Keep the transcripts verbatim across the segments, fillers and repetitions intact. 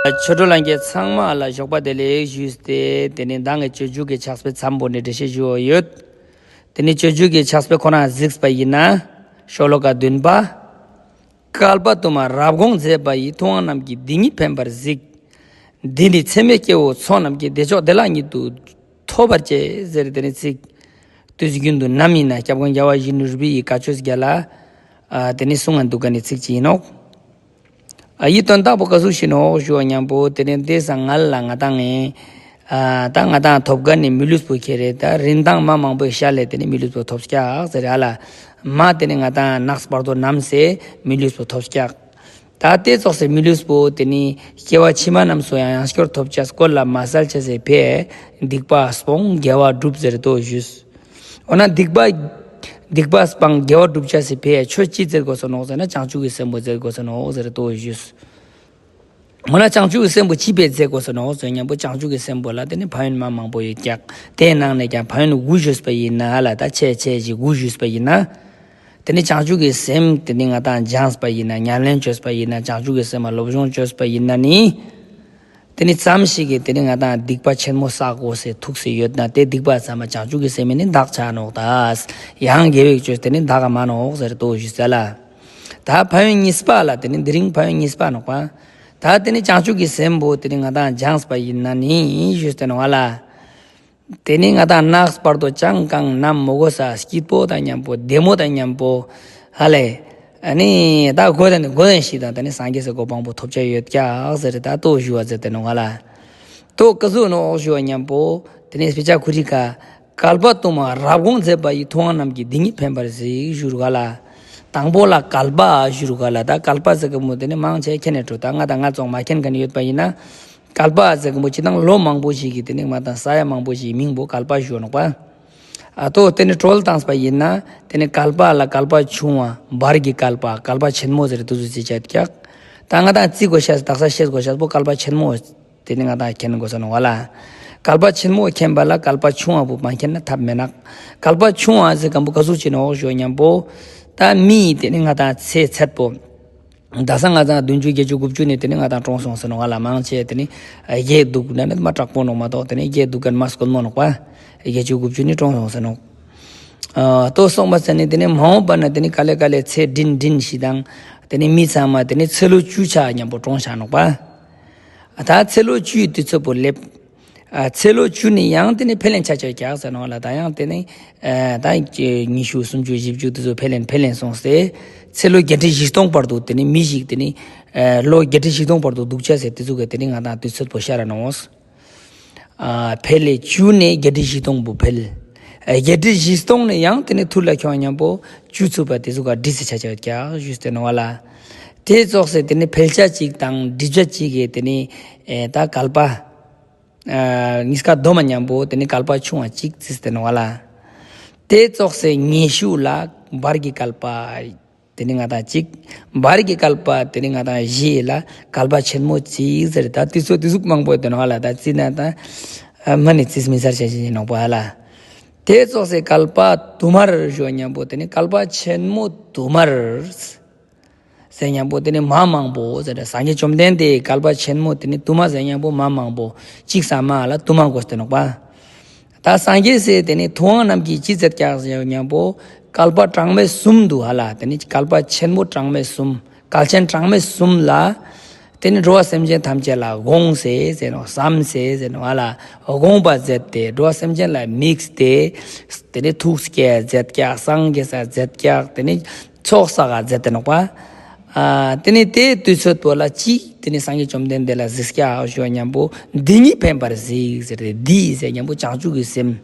ཆོས་གྲོགས་ལྷན་རྒྱས་ཚང་མ་ལ་ཞོགས་པ་བདེ་ལེགས་ཞུས་ཏེ། དེ་ནེ་མདང་གི་སྤྱོད་འཇུག་གི་ཕྱག་དཔེ་མཚམས་པོ་ནེ་འགྲེལ་བཤད་ཞུ་འོ་ཡོད། དེ་ནེ་སྤྱོད་འཇུག་གི་ཕྱག་དཔེ་ཁོ་རང་གཟིགས་པ་ཡིན་ན། ཤོ་ལོ་ཀ་བདུན་པ། བསྐལ་པ་དུ་མར་རབ་དགོངས་མཛད་པ་ཡི། ཐུབ་དབང་རྣམས་ཀྱིས་འདི་ཉིད་ཕན་པར་གཟིགས། འདི་ནི་ཚད་མེད་སྐྱེ་བོའི་ཚོགས་རྣམས་ཀྱིས། བདེ་མཆོག་བདེ་བླག་ཉིད་དུ་ཐོབ་པར་བྱེད། ཟེར་དེ་ནེ་ཚིག་དུས་རྒྱུན་དུ་ནམ་ཡིན་ན་སྐྱབས་མགོན་རྒྱལ་བ་ཡིད་བཞིན་ནོར་བུའི་བཀའ་ཆོས་རྒྱལ་ལ་དེ་ནེ་གསུང་ང་འདུག་ག་ནི་ཚིག་ཅིག་ཡིན་ནོག། ཨ་ཡི་དོན་དག་པོ་ཀ་ཟུག་ཞིག་ནོག་ཞུ་བ་ཉམ་པོ། དེ་ནེ་དེ་སང་ང་ལ་ང་ཏང་ངི་ཨ་ད་ང་ཏང་ཐོབ་ག་ནི་མི་ལུས་པོ་ཁྱེར་རེ་ད་རིན་ཐང་མ་མང་པོའི་ཤ་ལས་དེ་ནེ་མི་ལུས་པོ་ཐོབ་སྐྱག་ཟེར་ཧ་ལ། མ་དེ་ནེ་ང་ཏང་ནགས་བར་དོ་ནམ་སེ་མི་ལུས་པོ་ཐོབ་སྐྱག། ད་དེ་ཙོགས་སེ་མི་ལུས་པོ་དེ་ནེ་སྐྱེ་བ་ཕྱི་མ་རྣམས་སུ་ཡང་ཡང་སྐྱོར་ཐོབ་ཅེས་སྐོར་ལ་མ་གསལ་ཅེས་སི་ཕིའ་སྡིག་པ་སྤོང་དགེ་བ་སྒྲུབ་ཟེར་དོ་ཞུས། འོ་ན་སྡིག་པ་སྡིག་པ་སྤང་དགེ་བ་སྒྲུབ་ཅེས་སི་ཕིའ་ཆོས་ཅི་མཛད་དགོས་ས་ནོག་ཟེར་ན་བྱང་ཆུབ་ཀྱི་སེམས་པོ་མཛད་དགོས་ས་ནོག་ཟེར་དོ་ཞུས། འོ་ན་བྱང་ཆུབ་ཀྱི་སེམས་པོ་ཅི་ཕིའ་མཛད་དགོས་ས་ནོག་ཟེར་ཉམ་པོ་བྱང་ཆུབ་ཀྱི་སེམས་པོ་ལ་དེ་ནེ་ཕན་ཡོན་མ་མང་པོ་ཡོད་ཀྱག། དེའི་ནང་ནེ་ཀྱང་ཕན་ཡོན་དགུ་ཞུས་པ་ཡིན་ན་ཧ་ལ་ད་ཆེ་ཆེ་ཞིག་དགུ་ཞུས་པ་ཡིན་ན། དེ་ནེ་བྱང་ཆུབ་ཀྱི་སེམས་དེ་ནེ་ང་ཏང་སྦྱངས་པ་ཡིན་ན་ཉམས་ལེན་བཅོས་པ་ཡིན་ན་བྱང་ཆུབ་ཀྱི་སེམས་ལ་སློབ་སྦྱོང་བཅོས་པ་ཡིན་ན་ནི། དེ་ནེ་ཙམ་ཞིག་གི་དེ་ནེ་ང་ཏང་སྡིག་པ་ཆེན་མོ་བསགས་དགོས་སེ་ཐུག་སེ་ཡོད་ན་དེ་སྡིག་པ་ཚང་མ་བྱང་ཆུབ་ཀྱི་སེམས་ནི་དག་ཆ་ནོག་ད། ཡང་དགེ་བའི་ཆོས་དེ་ནེ་དག་ག་མ་ནོག་ཟེར་དོ་ཞུས་ལ། ད་ཕན་ཡོན་གཉིས་པ་ལ་དེ་ནེ་དེ་རིང་ཕན་ཡོན་གཉིས་པ་ནོག་པ། ད་དེ་ནེ་བྱང་ཆུབ་ཀྱི་སེམས་པོ་དེ་ནེ་ང་ཏང་སྦྱངས་པ་ཡིན་ན་ནི་ཞུས་ཏེ་ནོག་ལ། དེ་ནེ་ང་ཏང་ནགས་བར་དོ་ཅང་གང་ནམ་མོ་གོ་ས་སྐྱིད་པོ་དང་ཉམ་པོ་བདེ་མོ་དང་ཉམ་པོ་ཧ་ལེ། ཨ་ནི་ད་གོ་དན་གོ་དན་ཞིག་དང་དེ་ནེ་སངས་རྒྱས་སི་གོ་འཕང་པོ་ཐོབ་ཆ་ཡོད་ཀྱག་ཟེར་ད་དོ་ཞུ་བ་ཟེར་ཏེ་ནོག་ལ། དོ་ཀ་ཟུག་ནོག་ཞུ་བ་ཉམ་པོ་དེ་ནེ་སྤེ་ཆ་ཁུ་རི་ཀ་བསྐལ་པ་དུ་མར་རབ་དགོངས་མཛད་པ་ཡི། ཐུབ་དབང་རྣམས་ཀྱིས་འདི་ཉིད་ཕན་པར་གཟིགས་ཞུ་རུ་ག་ལ། དང་པོ་ལ་བསྐལ་པ་ཞུ་རུ་ག་ལ། ད་བསྐལ་པ་ཟེར་གི་མོ་དེ་ནེ་མང་ཆེ་མཁྱེན་ནེ་འགྲོ། ད་ང་དང་ང་ཙོགས་མ་མཁྱེན་མཁན་ཡོད་པ་ཡིན་ན། བསྐལ་པ་ཟེར་གི་མོ་ཅི་དང་ལོ་མང་པོ་ཞིག་གི་དེ་ནེ་ང་དང་ས་ཡ་མང་པོ་ཞིག་མིང་པོ་བསྐལ་པ་ཞུ་ནོག་པ། ཨ་དོ་དེ་ནེ་གྲོལ་བཏངས་པ་ཡིན་ན་དེ་ནེ་བསྐལ་པ་ལ་བསྐལ་པ་ཆུང་བ་བར་གྱི་བསྐལ་པ་བསྐལ་པ་ཆེན་མོ་ཟེར་དུ་ཟུ་ཅི་ཆ་ཀྱག། ད་ང་དང་རྩི་དགོས་ཤེས་དག་ས་ཤེས་དགོས་ཤེས་པོ་བསྐལ་པ་ཆེན་མོ། དེ་ནེ་ང་དང་མཁྱེན་དགོས་ས་ནོག་ལ། བསྐལ་པ་ཆེན་མོ་མཁྱེན་པ་ལ་བསྐལ་པ་ཆུང་བ་པོ་མ་མཁྱེན་ན་ཐབས་མེད་ནག། བསྐལ་པ་ཆུང་བ་ཟེར་གམ་པོ་ཀ་ཟུག་ཅི་ནོག་ཞུ་ཉམ་པོ། ད་མི་དེ་ནེ་ང་དང་ཚེ་ཚད་པོ། ད་ས་ང་དང་བདུན་ཅུ་བརྒྱད་ཅུ་དགུ་བཅུ་ནེ་དེ་ནེ་ང་དང་གྲོངས་སོང་ཟེར་ནོག་ལ། མང་ཆེ་དེ་ནེ་རྒས་འདུག་ན་ནི་མ་དྲག་པོ་ནོག་མ་གཏོགས་དེ་ནེ་རྒས་འདུག་གན་མ་སྐོལ་མོ་ནོག་པ། བརྒྱད་ཅུ་དགུ་བཅུ་ནེ་གྲོངས་སོང་ཟེར་ནོག། ཨ་དོ་སོང་པ་ཟེར་ནེ་དེ་ནེ་མ་འོངས་པ་ན་དེ་ནེ་ག་ལེ་ག་ལེ་ཚེ་འབྲིང་འབྲིང་ཞིག་དང་། དེ་ནེ་མི་ཚང་མ་དེ་ནེ་ཚེ་ལོ་བཅུ་ཆ་ཉམ་པོ་གྲོངས་ཆ་ནོག་པ། ད་ཚེ་ལོ་བཅུའི་དུས་ཚོད་པོ་སླེབས། ཨ་ཚེ་ལོ་བཅུ་ནི་ཡང་དེ་ནེ་འཕེལ་ལེན་ཆ་ཆ་ཀྱག་ཟེར་ནོག་ལ། ད་ཡང་དེ་ནེ་ཨ་ད་ཉི་ཤུ་སུམ་ཅུ་བཞི་བཅུ་དེ་ཚོ་འཕེལ་ལེན་འཕེལ་ལེན་སོང་སྟེ། ཚེ་ལོ་བརྒྱད་ཁྲི་བཞི་སྟོང་བར་དུ་དེ་ནེ་མི་ཞིག་དེ་ནེ་ཨ་ལོ་བརྒྱད་ཁྲི་བཞི་སྟོང་བར་དུ་འདུག་ཆ་ཟེར་དེ་ཚོ་གི་དེ་ནེ་ང་དང་དུས་ཚོད་པོ་ཤར་ར་ནོག། ཨ་འཕེལ་ལེ་བཅུ་ནེ་བརྒྱད་ཁྲི་བཞི་སྟོང་པོ་འཕེལ། ཨ་བརྒྱད་ཁྲི་བཞི་སྟོང་ནེ་ཡང་དེ་ནེ་ཐུར་ལ་ཁྱོང་ཉམ་པོ་བཅུ་ཚུགས་པ་དེ་ཚོ་ག་འགྲིག་སེ་ཆ་ཆ་ཀྱག་ཞུས་ཏེ་ནོག་ལ། དེ་ཙོགས་སེ་དེ་ནེ་འཕེལ་ཆ་ཅིག་དང་འགྲིབ་ཆ་ཅིག་གི་དེ་ནེ་ཨེ་ད་བསྐལ་པ། ཨ་གཉིས་ཀ་བསྡོམས་ཉམ་པོ་དེ་ནེ་བསྐལ་པ་ཆུང་བ་ཅིག་རྩིས་ཏེ་ནོག་ལ། དེ་ཙོགས་སེ་ཉི་ཤུ་ལ་བར་གྱི་བསྐལ་པ། དེ་ནེ་ང་དང་ཅིག། བར་གྱི་བསྐལ་པ་དེ་ནེ་ང་དང་བཞི་ལ་བསྐལ་པ་ཆེན་མོ་ཅིག་ཟེར། ད་དུས་ཚོད་དུས་ཚོད་མང་པོ་ཡོད་དེ་ནོག་ལ། ད་རྩིས་ན་ད་ཨ་མ་ནེ་རྩིས་མི་ཚར་ཆ་ཞིག་ནོག་པ་ལ། དེ་ཙོགས་སེ་བསྐལ་པ་དུ་མར་ཞུ་ཉམ་པོ་དེ་ནེ་བསྐལ་པ་ཆེན་མོ་དུ་མར། ཟེར་ཉམ་པོ་དེ་ནེ་མ་མང་པོ་ཟེར། སངས་རྒྱས་བཅོམ་ལྡན་འདས་བསྐལ་པ་ཆེན་མོ་དེ་ནེ་དུ་མ་ཟེར་ཉམ་པོ་མ་མང་པོ་ཅིག་ས་མ་ལ་དུ་མ་གོ་སྟེ་ནོག་པ། ད་སངས་རྒྱས་སི་དེ་ནེ་ཐུབ་དབང་རྣམས་ཀྱིས་ཅི་མཛད་ཀྱག་ཟེར་ཉམ་པོ་བསྐལ་པ་གྲངས་མེད་གསུམ་འདུག་ཧ་ལ། དེ་ནེ་བསྐལ་པ་ཆེན་པོ་གྲངས་མེད་གསུམ། བསྐལ་ཆེན་གྲངས་མེད་གསུམ་ལ། དེ་ནེ་འགྲོ་བ་སེམས་ཅན་ཐམས་ཅད་ལ་དགོངས་སེ་ཟེར་ནོག། བསམ་སེ་ཟེར་ནོག་ཧ་ལ། དགོངས་པ་མཛད་དེ་འགྲོ་བ་སེམས་ཅན་ལ་དམིགས་ཏེ། དེ་ནེ་ཐུགས་བསྐྱེད་མཛད་ཀྱག། སངས་རྒྱས་ས་མཛད་ཀྱག། དེ་ནེ་ཚོགས་བསགས་མཛད་དེ་ནོག་པ། ཨ་དེ་ནེ་དེ་དུས་ཚོད་པོ་ལ་ཅི་དེ་ནེ་སངས་རྒྱས་བཅོམ་ལྡན་འདས་ལ་གཟིགས་ཀྱག་ཞུ་ཉམ་པོ་འདི་ཉིད་ཕན་པར་གཟིགས་ཟེར་ཏེ། འདི་ཟེར་ཉམ་པོ་བྱང་ཆུབ་ཀྱི་སེམས།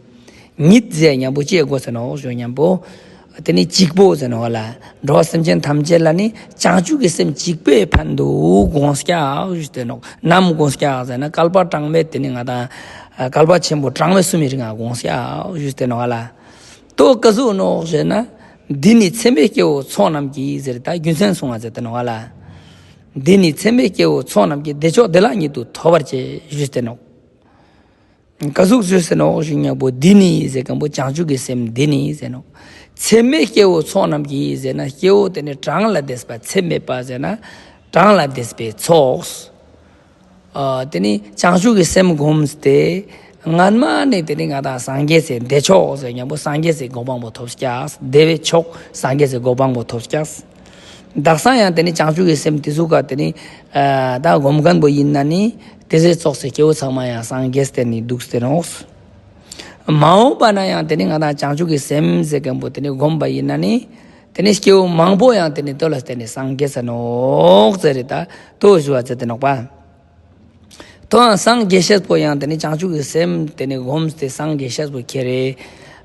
ཉིད་ཟེར་ཉམ་པོ་ཅི་གོ་ས་ནོག་ཞུ་ཉམ་པོ། དེ་ནེ་གཅིག་པོ་ཟེར་ནོག་ལ། འགྲོ་བ་སེམས་ཅན་ཐམས་ཅད་ལ་ནི་བྱང་ཆུབ་ཀྱི་སེམས་གཅིག་པོའི་ཕན་འདུག་དགོངས་ཀྱག་ཞུས་ཏེ་ནོག། ནམ་དགོངས་ཀྱག་ཟེར་ན་བསྐལ་པ་གྲངས་མེད་དེ་ནེ་ང་དང་བསྐལ་པ་ཆེན་པོ་གྲངས་མེད་གསུམ་མི་རིང་ང་དགོངས་ཀྱག་ཞུས་ཏེ་ནོག་ལ། དོ་ཀ་ཟུག་ནོག་ཟེར་ན། འདི་ནི་ཚད་མེད་སྐྱེ་བོའི་ཚོགས་རྣམས་ཀྱིས་ཟེར་ད་རྒྱུ་མཚན་གསུང་བ་མཛད་དེ་ནོག་ལ། འདི་ནི་ཚད་མེད་སྐྱེ་བོའི་ཚོགས་རྣམས་ཀྱིས། བདེ་མཆོག་བདེ་བླག་ཉིད་དུ་ཐོབ་པར་བྱེད་ཞུས་ཏེ་ནོག། ཀ་ཟུག་ཞུས་ཏེ་ནོག་ཞུ་ཉམ་པོ་འདི་ནི་ཟེར་གམ་པོ་བྱང་ཆུབ་ཀྱི་སེམས་འདི་ནི་ཟེར་ནོག། ཚད་མེད་སྐྱེ་བོའི་ཚོགས་རྣམས་ཀྱིས་ཟེར་ན་སྐྱེ་བོ་དེ་ནེ་གྲངས་ལས་འདས་པ་ཚད་མེད་པ་ཟེར་ན་གྲངས་ལས་འདས་པའི་ཚོགས། ཨ་དེ་ནི་བྱང་ཆུབ་ཀྱི་སེམས་བསྒོམས་ཏེ་སྔན་མ་ནི་དེ་ནི་ང་དང་སངས་རྒྱས་སི་བདེ་མཆོག་ཟེར་ཉམ་པོ་སངས་རྒྱས་སི་གོ་འཕང་པོ་ཐོབ་ཀྱག། བདེ་བའི་མཆོག་སངས་རྒྱས་སི་གོ་འཕང་པོ་ཐོབ་ཀྱག། དག་ས་ཡང་དེ་ནི་བྱང་ཆུབ་ཀྱི་སེམས་དེ་ཟུག་ག་དེ་ནི་ཨ་ད་སྒོམ་མཁན་པོ་ཡིན་ན་ནི་དེ་ཟེར་ཙོགས་སི་སྐྱེ་བོ་ཚང་མ་ཡང་སངས་རྒྱས་ཏེ་ནི་འདུག་སྟེ་ནོག། མ་འོངས་པ་ན་ཡང་དེ་ནི་ང་དང་བྱང་ཆུབ་ཀྱི་སེམས་ཟེར་མཁན་པོ་དེ་ནི་སྒོམ་པ་ཡིན་ན་ནི་དེ་ནི་སྐྱེ་བོ་མང་པོ་ཡང་དེ་ནི་དོ་ལ་དེ་ནི་སངས་རྒྱས་ས་ནོག་ཟེར་རེ་ད་དོ་ཞུ་བ་ཟེར་ཏེ་ནོག་པ། དོ་ཡང་སངས་རྒྱས་ཤེས་པོ་ཡང་དེ་ནི་བྱང་ཆུབ་ཀྱི་སེམས་དེ་ནི་སྒོམས་ཏེ་སངས་རྒྱས་ཤེས་པོ་ཁྱེར་རེ།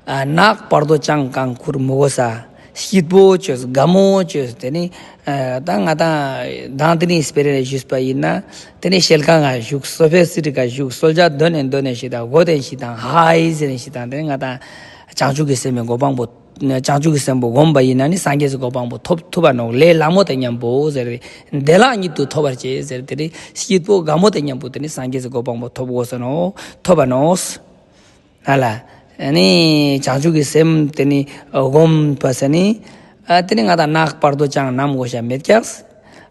ཨ་ནག་བར་དོ་ཅང་གང་ཁུར་མི་དགོས་ས། སྐྱིད་པོ་ཅོས་དགའ་མོ་ཅོས་དེ་ནི་ཨ་ད་ང་དང་དང་དེ་ནི་སྤེ་ར་ཞུས་པ་ཡིན་ན་དེ་ནི་ཤེལ་ཁང་ང་བཞུགས། སོ་ཕའི་སི་ཊི་ཀ་བཞུགས། གསོལ་ཇ་འདོན་ནས་འདོན་ནས་ཞིག་དང་གོ་དེ་ཞིག་དང་ཧའི་ཟེར་ནས་ཞིག་དང་དེ་ནི་ང་དང་བྱང་ཆུབ་ཀྱི་སེམས་མི་གོ་འཕང་པོ། བྱང་ཆུབ་ཀྱི་སེམས་པོ་བསྒོམས་པ་ཡིན་ན་ནི་སངས་རྒྱས་སི་གོ་འཕང་པོ་ཐོབ་ཐུབ་པ་ནོག། ལས་སླ་མོ་དང་མཉམ་པོ་ཟེར་ཏེ། བདེ་བླག་ཉིད་དུ་ཐོབ་པར་བྱེད་ཟེར་ཏེ་སྐྱིད་པོ་དགའ་མོ་དང་མཉམ་པོ་དེ་ནི་སངས་རྒྱས་སི་གོ་འཕང་པོ་ཐོབ་དགོས་ས་ནོག། ཐོབ་པ་ནོག། ཧ་ལ། ཨ་ནི་བྱང་ཆུབ་ཀྱི་སེམས་དེ་ནི་བསྒོམས་པ་ཟེར་ནི། ཨ་དེ་ནི་ང་དང་ནག་བར་དོ་ཅང་ནམ་དགོས་ཤ་མེད་ཀྱག།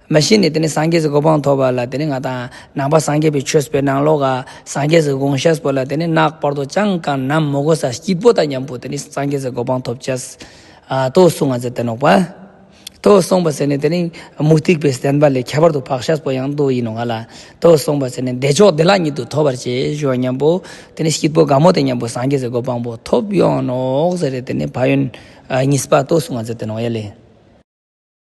མ་གཞི་ནི་དེ་ནི་སངས་རྒྱས་སི་གོ་འཕང་ཐོབ་པ་ལ་དེ་ནི་ང་དང་ནང་པ་སངས་རྒྱས་པའི་ཆོས་པའི་ནང་ལོགས་ཀ་སངས་རྒྱས་སི་དགོངས་ཤེས་པོ་ལ་དེ་ནི་ནག་བར་དོ་ཅང་གང་ནམ་མི་དགོས་ས་སྐྱིད་པོ་དང་མཉམ་པོ་དེ་ནི་སངས་རྒྱས་སི་གོ་འཕང་ཐོབ་ཅེས། ཨ་དོ་གསུངས་ང་ཟེར་ཏེ་ནོག་པ། དོ་གསུངས་པ་ཟེར་ནི་དེ་ནི་མུ་སྟེགས་པའི་བསྟན་པ་ལས་ཁྱད་པར་དུ་འཕགས་ཤེས་པོ་ཡང་དོ་ཡིན་ནོག་ང་ལ། དོ་གསུངས་པ་ཟེར་ནི་བདེ་མཆོག་བདེ་བླག་ཉིད་དུ་ཐོབ་པར་བྱེད་ཞུ་བ་མཉམ་པོ་དེ་ནི་སྐྱིད་པོ་དགའ་མོ་དང་མཉམ་པོ་སངས་རྒྱས་སི་གོ་འཕང་པོ་ཐོབ་ཡོང་ནོག་ཟེར་ཏེ་དེ་ནི་ཕན་ཡོན་ཨ་གཉིས་པ་དོ་གསུངས་ང་ཟེར་ཏེ་ནོག་ཡ་ལེ།